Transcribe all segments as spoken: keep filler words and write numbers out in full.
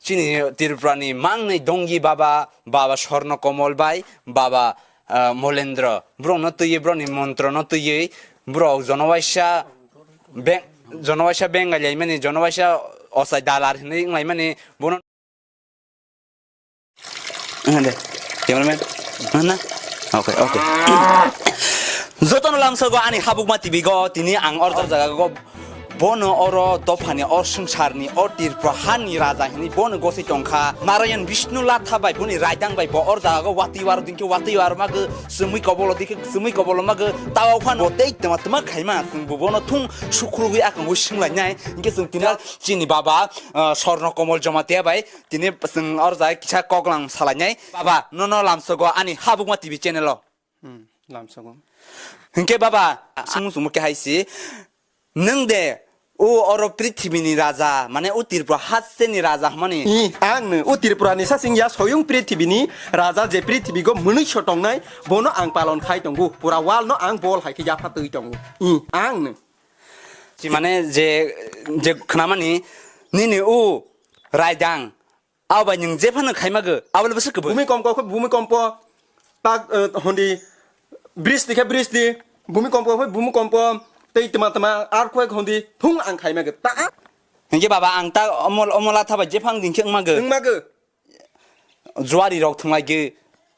chini Tripura ni mangni dongi baba, baba Sorno Komol bai baba, ah, Molendro. Borok no twiwi, borok ni montro no twiwi, borok jonowaisa beng-, jonowaisa Bengali laimani, jonowaisa ochai dalar hinwi wnglaimani, bono Hande, cameraman. Mana? Okay, okay. Jotono lamsogo ani habukma T V go, tini ang or jaga go. Bono oro dophani, or swngcharni, or Tripura hani raja hini bono gosoi tongkha. Narayan Bishnu latha bai, boni raidang bai, bo or jaga go watwi waro dinkhe watwi waro mago, sumui kobolo dinkhe sumui kobolo mago, tawa phan bo tei tama tama khaima, sung bo bono thung sukrugwi akangwi swnglainai. Hinkhe sung tini chini baba, ah, Sorno Komol Jamatia bai, tini sung or jaga kisa koklang salainai. Baba, nono lamsogo ani habukma T V channel o. Hmm, lamsogo. Hinkhe baba, sung sung ke haisi. Nwng de, o oro prithibini raja, mane o Tripura hasteni raja hwnmani. I, ang no, o Tripura ni sasing ya soyung prithibini raja je prithibi go mwnwi so tongnai, bono ang palon khai tongo. Pura wal no ang bol hai khe yapha twi tongo. I, ang no. Si mane je, je khnamani, nini o raidang, Abo bai nwng jephano khaima gw, abo le bwswk kwbwi. Bumi kompo khe bumi kompo, tak, eh, hondi, bristi khe bristi, bumi kompo khe bumi kompo, tei tma tma earthquake hondi, thung ang khaima gw. Ta? Hinkhe baba ang ta omo, omo latha bai jephang din khe wngma gw. Wngma gw. Juari rok thwnglai gw.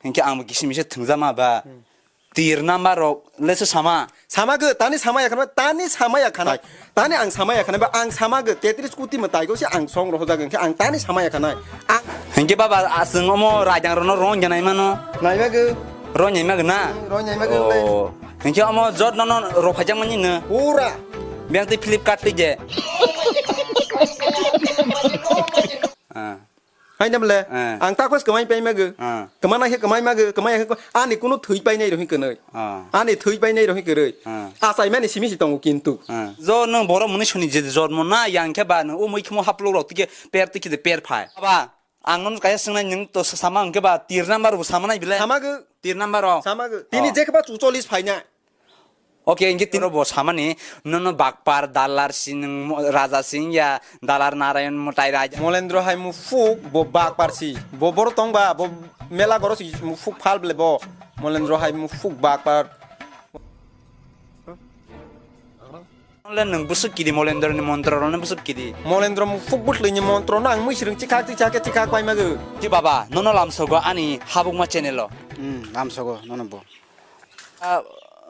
Hinkhe ang bo kisim kisa thwngjama ba. Hmm. Tir number rok le se sama. Sama gw, tani sama ya khana, tani sama ya khana. Tani ang sama ya khana, ba ang sama gw, tetris kuti mwtai go se ang song rohojak, hinkhe ang tani sama ya khana. Ang Hinkhe baba, aswng omo raidang rokno rong ya nai mano. Naiba gw. Rong ya ma gw na? Rong ya ma gw le. Oh. Hinkhe omo jot nono rok phaijak mani no. Pura. Biyang tei Flipkart tei je. Ah. Haina bole, eh, ang takos kwmai pai mago. Ah. Kwmana khe kwmai mago, kwmai khe ani kuno thwi painai rohi kwnoi. Ah. Ani thwi painai rohi kwrwi. Ah. Achaimani simi si tongo kintu. Ah. Jo nwng borok mwnwi soni je jormo na, yang khe ba nwng o mui khimo haplok rok tike per tike de per phai. Baba, ang nono kaisa swngnai, nwng to sama hwnkhe ba tir number bo sama nai bile? Sama go. Tir number o. Sama go. Tini, oh, je khe ba chu chollis phaina. Okay, hinkhe tini bo samani, nono bakpar, dalar si nwng mo-, raja si wngya, dalar Narayan mwtai raja. Molendro hai mufuk, bo bakpar si. Bo boro tong ba, bo mela goro si mufuk phal ble bo. Molendro hai mufuk bakpar. Le nwng bwswk kidi Molendro ni montro rok no bwswk kidi. Molendro mufuk bwthlwi ni montro no ang mui swrwng chikhak chikhak khe chikhak pai mago. Ki baba, nono lamsogo ani habukma channel o. Hmm, lamsogo, nono bo. Ah,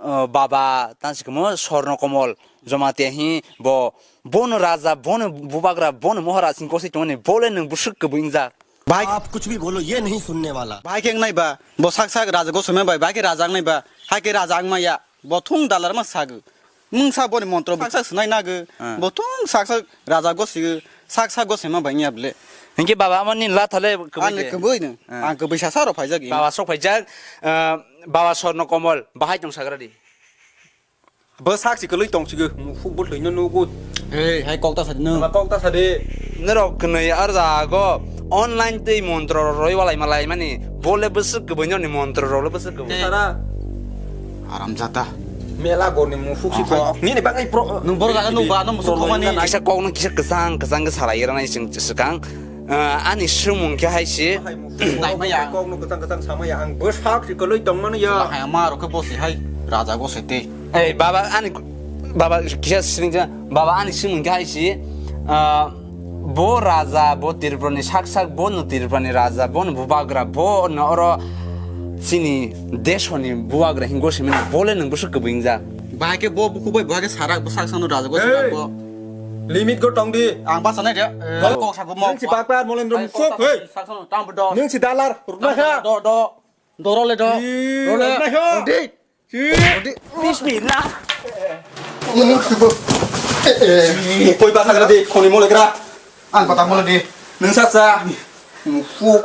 oh, baba, tansi kamo Sorno Komol, Jamatia hi, bo, bono raja, bono bubagra, bono mohara sing kosi tongni, bole nwng bwswk kwbwi wngjak. Bhai, आप कुछ भी बोलो, ये नहीं सुनने वाला। Bhai khe wngnai ba, bo sak sak raja gosome bai, bhai khe raja wngnai ba, hai khe raja wngma ya, bo thung dalar ma sago. Mungsa boni montro sak sak swnai nago, ah, bo thung sak sak raja gosigo, sak sak gosema bai wngya bole. Hinkhe baba amo ni la thale kwbwi. Ani de kwbwi no, ah, ang kwbwi sasa rok phaijak. Baba sok phaijak, ah, baba Sorno Komol, bahai tong sagra di. Bo sak si kwlwi tong sigo, mufuk bo thwino nugo. Ei, hai kok ta sadi no. Ba kok ta sadi. Norok kwnwi ar jago online tei montro roi walai malai mani. Bole bwswk kwbwi noni montro rok le bwswk kwbwi. Sara. Haramjada. Mela gorni mufuk si kok. Nini bagwi pro. Nwng boro jaga nwng ba, nwng musuk khokmani. Kisa kok no kisa kwchang kwchang khe salai rwnai chwng swkang. Ah, ani swngmung khe hai se. Naimaya. Kok no kwchang kwchang samaya ang bwsak si kwlwi tongmani ya. Hai ma rok khe bosi hai raja gosoi tei. Ei baba ani baba kisa sining ja baba ani swngmung khe hai se. Ah, bo raja, bo Tripura ni sak sak, bo no Tripura ni raja, bo no bubagra, bo no oro chini desho ni bubagra hingo simi bole nwng bwswk kwbwi wngjak. Bahai khe bo bukhuk bai, bahai khe sarak, bwsak sano raja gosoi bo. Limit go tong di. Ang basa nai de. Kok sago mo. Nwng si bakpar Molendro mufuk, hei. Nwng si dalar, rukna kha. Do, do. Doro le do. Role. Rukna kha. Rodi. Rodi. Bismillah. Koi basa gra di, khoni mole gra. Ang kota mole di. Nwng sa sa. Mufuk.